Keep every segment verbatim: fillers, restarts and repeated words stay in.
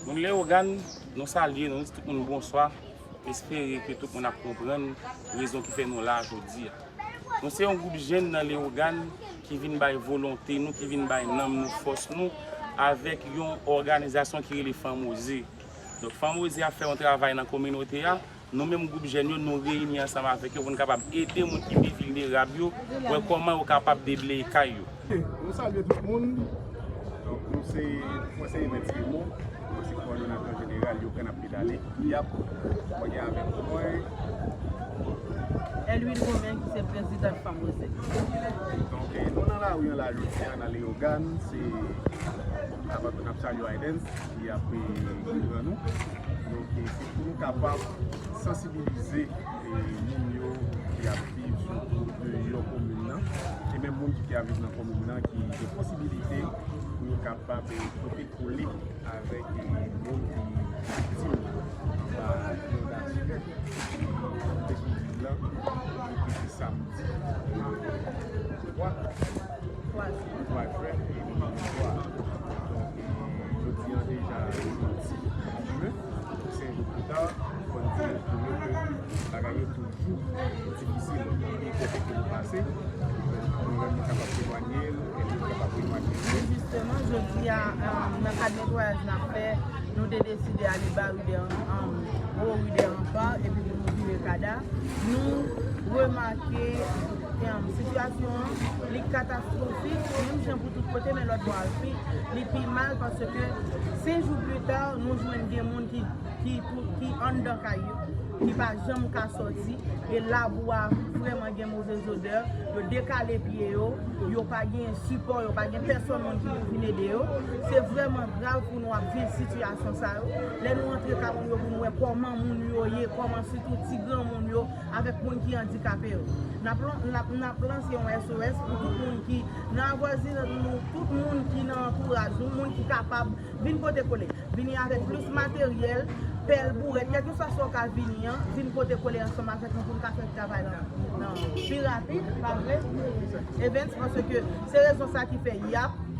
Moun Leyogàn, nou salye nou, nou di tout moun bonswa. Espere ke tout moun ap konprann rezon ki fè nou la jodi a. Nou se yon gwoup jèn nan Leyogàn ki vin bay volonte nou, ki vin bay nanm nou, fòs nou, avèk yon òganizasyon ki rele Fanm Oze. Donk, Fanm Oze ap fè yon travay nan kominote a. Nou menm gwoup jèn yo, nou reyini ansanm avèk yo pou n kapab ede moun ki pi vilnerab yo, wè kòman yo kapab debleye kay yo. Nou salye tout moun. Donk, nou se, mwen se Evens Raymond, mwen se kowòdonatè jeneral Yo K N Ap Pedale, Y A P. Mwen gen avèk mwen Elwin Romain, ki se prezidan Fanm Oze. Donk, eh, nou nan lari an la jodi a nan Leyogàn, se avan tou n ap salye Aydens ki ap, eh, pran nou. Donk, eh, se pou nou kapab sansibilize, eh, moun yo ki ap viv sitou deyò komin nan, e menm moun ki ap viv nan komin nan ki gen posibilite pou yo kapab, eh, pote kole avèk, eh, moun ki viktim anba inondasyon ki te sou vil lan, ki te samdi, eh, twa, twa jen, twa jen, e nou nan twa. Donk, eh, jodi a deja jodi ven, senk jou pita, fò n di nou ke bagay yo tou jou difisil. Kote ke nou pase, nou menm nou kapab temwanye l, e nou kapab temwanye l. Wi, jisteman, jodi a, um, nan kad netwayaj n ap fè, nou te deside ale ba ri dè, um, bò ri dè Ranpa, epi pou nou vire Kada. Nou remake, um, sitiyasyon an, li katastwofik, menm jan pou tout kote, men lòt bò a, li pi, li pi mal, paske senk jou pita, nou jwenn gen moun ki ki, ki anndan kay yo, ki pa janm ka sòti, e labou a vrèman gen move zodè, yo dekale pye yo, yo pa gen sipò, yo pa gen pèsonn moun ki pou vin ede yo. Se vrèman grav pou nou ap viv sitiyasyon sa yo. Lè nou antre kay moun yo pou nou wè kòman moun yo ye, kòman sitou ti granmoun yo, avèk moun ki andikape yo. N ap lan-, n ap, n ap lanse yon S O S pou tout moun ki nan avwazinaj nou, tout moun ki nan antouraj nou, moun ki kapab vin pote kole. Vini avèk plis materyèl, pèl, bourèt, kèlkeswa sa w ka vini an, vin pote kole ansanm avèk nou pou n ka fè travay lan, lan pi rapid, pa vre? Evens, paske se rezon sa ki fè Y A P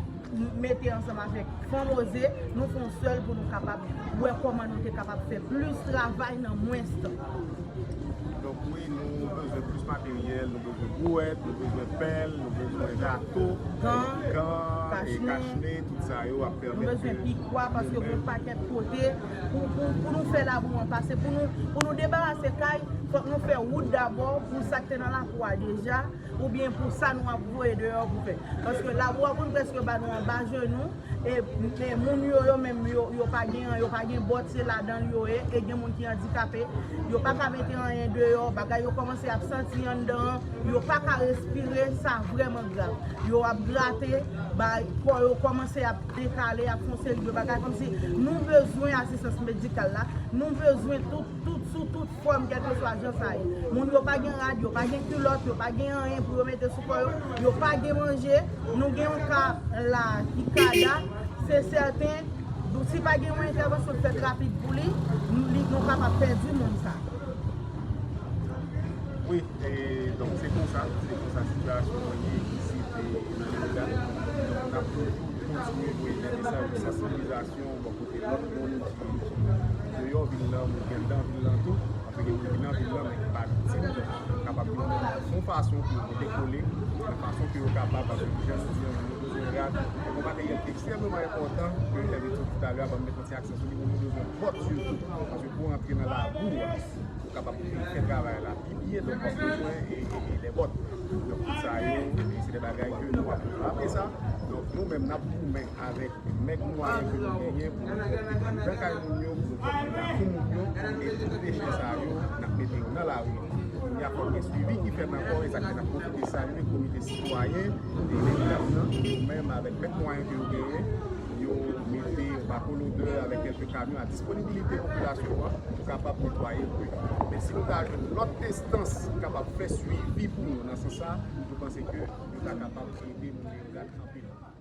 mete ansanm avèk Fanm Oze, nou fè yon sèl pou nou kapab wè kòman nou te kapab fè plis travay nan mwens tan. Donk wi, nou bezwen plis materyèl, nou bezwen bourèt, nou bezwen pèl, nou bezwen rato, gan, gan, e kachne, tout sa yo ap pèmèt ke nou menm. Nou bezwen pikwa, paske gen yon pakèt kote pou, pou, pou nou fè labou an pase. Pou nou, pou nou debarase kay, fòk nou fè wout dabò pou sa k te nan lakou a deja, oubyen pou sa nou ap voye deyò pou fè. Paske labou a konn prèske ba nou anba jenou, e, e moun yo, yo menm, yo, yo pa gen, yo pa gen bòt, se ladan l yo ye, e gen moun ki andikape, yo pa ka mete anyen deyò, bagay yo kòmanse ap santi anndan an, yo pa ka respire, sa vrèman grav. Yo ap grate, bay, kò yo kòmanse ap dekale, ap fè yon seri de bagay, kòmsi nou bezwen asistans medikal la, nou bezwen tout, tout, sou tout fòm, kèlkeswa jan sa ye. Moun yo pa gen rad, yo pa gen kilòt, yo pa gen anyen pou yo mete sou kò yo, yo pa gen manje. Nou gen yon ka la ki Kada, se sèten, si pa gen yon entèvansyon k fèt rapid pou li, nou, li, nou kapab pèdi moun sa. Wi, e, donk, se konsa, se konsa sitiyasyon an ye isit, e, nan Leyogàn. Donk, n ap toujou kontinye voye de mesaj de sansibilizasyon bò kote lòt moun ki, ki deyò vil lan, moun ki anndan vil lan tou, paske gen moun ki nan vil lan, men ki pa viktim, donk, kapab gen yon fason pou yo pote kole, yon fason pou yo kapab, paske jan nou di an, nou bezwen rad, yon materyèl ki ekstrèmeman enpòtan, ke Evens di talè a, ban m met yon ti aksan sou li, nou bezwen bòt sitou, paske pou antre nan labou a, pou kapab fè travay la pi byen, donk w ap bezwen e, e, e de bòt. Donk tout sa yo, e se de bagay ke nou ap fè. Apre sa, donk nou menm n ap goumen avèk mèg mwayen ke nou genyen pou nou fè pi gran kay moun yo, pou nou fè pi gran lakou moun yo, e tout dechè sa yo, n ap mete yo nan lari. Kounye a fòk gen swivi ki fèt ankò, e sa k fè n ap pwofite salye komite sitwayen e Leyogàn nan, nou menm avèk mèg mwayen ke yo genyen, yo mete yon bako lodè avèk kèlke kamyon a disponibilite popilasyon an pou kapab netwaye l tou. Men si nou ta jwenn lòt enstans ki kapab fè swivi pou nou nan sans sa, nou panse ke nou ta kapab ede moun Leyogàn anpil.